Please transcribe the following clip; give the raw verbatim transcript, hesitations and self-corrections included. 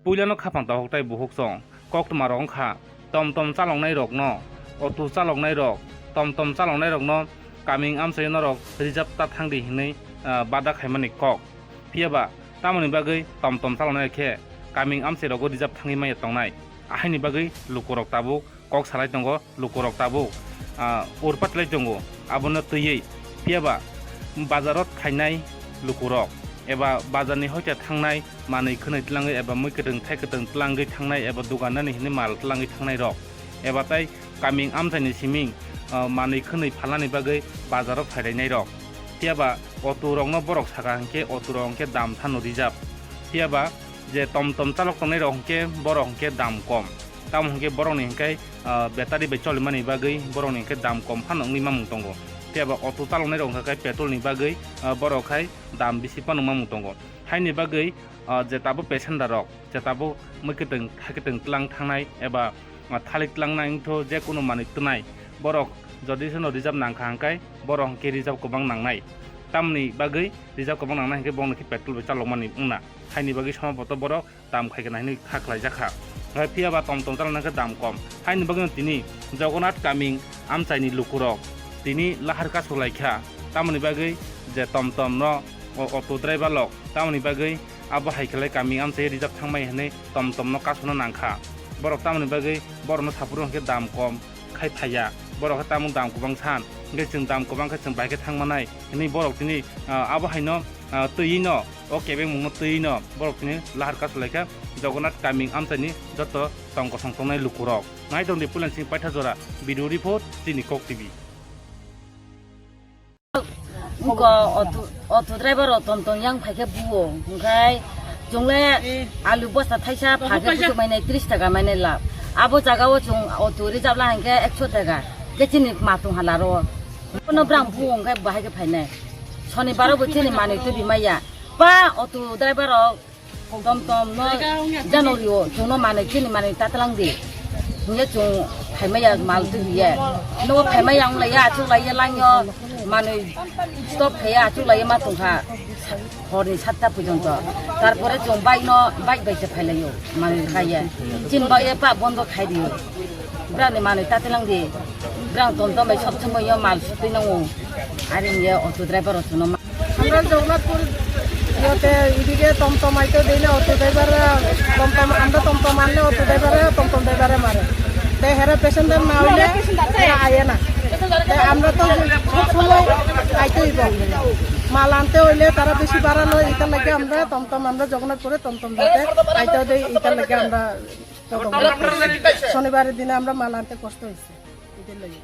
Puilano khapang tahok tai buhuk chong koktwma rok wngkha, tom tom chaloknai rokno, auto chaloknai rok, tom tom chaloknai rokno kaming amchaio norok reserve ta thangdi hinwi, ah, bada khaimani kok. Phiyaba tamoni bagwi tom tom chaloknai khe kaming amchai rogo reserve thangwi maya tongnai. Ahaini bagwi lukurok tabuk kok salai tongo, lukurok tabuk, ah, urpat lai tongo, abono twiwi. Phiyaba bazaro thainai lukurok eba bazarni hoite thangnai manwi khwnwi tlangwi eba mui kwtwng thai kwtwng tlangwi thangnai eba dukandani hinwi mal tlangwi thangnai rok eba tai kaming amchaini siming, ah, manwi khwnwi phalnani bagwi bazaro phairainai rok. Phiyaba auto rokno borok saka hinkhe auto rok hinkhe dam thano reserve. Phiyaba je tom tom chalok tongnai rok hinkhe borok hinkhe dam kom. Tamo hinkhe borokni hinkhe, ah, battery bai cholimani bagwi borokni hinkhe dam kom phano wngwi mamung tongo. Phiyaba auto chaloknai rok hinkhe petrol ni bagwi, ah, borok khai dam bisi phano mamung tongo. Haini bagwi, ah, je tabuk passenger rok, je tabuk mui kwtwng thai kwtwng tlang thangnai eba, ah, thalik tlangnai wngtho je kunu manwi twnai, borok jodi seno reserve nangkha hinkhe borok hinkhe reserve kwbang nangnai. Tamoni bagwi reserve kwbang nangnai hinkhe borokno khe petrol bai chalokmani wngna. Haini bagwi somoboto borok dam khai khe nai hinwi kha khlai jakha. Hai phiya ba tom tom chaloknai khe dam kom. Haini bagwino tini Jagannath kaming amchaini lukurok tini lahar kasu lai kha. Tamoni bagwi je tom tom no o auto driver rok tamoni bagwi abo hai khlai kaming amchai reserve thangmai hinwi tom tom no kasuna nang kha. Borok tamoni bagwi borok no saphuru hinkhe dam kom khai phaiya. Borok khe tamo dam kwbang san, hinkhe chwng dam kwbang khe chwng bai khe thang manai hinwi borok tini, ah, abo haino, ah, twiwi no, o kebengmung no twiwi no borok tini lahar kasu lai kha Jagannath kaming amchaini joto tong kosong tongnai lukurok. Nai tong di puila sing paitha jora, video report, chini Kok T V. Wngkha auto, auto driver rok tom tom yang phai khe buo, hwnkhe chwng le alu bosta thaisa pha khe kuchuk mainai tris taka mainai lab. Abo jaga o chwng auto reserve la hinkhe ekso taka, khe chini matung hala ro. Bono brang buo hwnkhe bahai khe phainai. Sonibar o bo chini manwi tubi maya. Pa auto driver rok Tom tom no January o chwngno manwi chini manwi tatlang di. Hiya chwng phaimaya mal twi hiya. No phaimaya wng laiya, achuk laiya langyo manwi stop khaiya, achuk laiya ma tongkha horni satta porjonto. Tarpore chwng bike no, bike bai se phailaio manwi khaiya. Chin bai pa bondo khai di. Brani manwi tatlang di. Brang tom tom bai sob somoi yo mal sutwi nango. Ari hiya auto driver o chwngno ma- আমরা জগন্নাথপুর ইয়েতে এদিকে টমটম আইতে দিলে অটো ড্রাইভাররা টমটম, আমরা টমটম আনলে অটো ড্রাইভাররা টমটম ড্রাইভারে মারে। তাই হেরা প্যাসেঞ্জার না হইলে হেরা আয়ে না। তাই আমরা তো সবসময় আইতে হইব। মাল আনতে হইলে তারা বেশি বাড়ালো, এটার লাগে আমরা টমটম, আমরা জগন্নাথপুরে টমটম যাতে আইতে দেয়, এটার লাগে আমরা টমটম। শনিবারের দিনে আমরা মাল আনতে কষ্ট হয়েছে, এটার লাগে।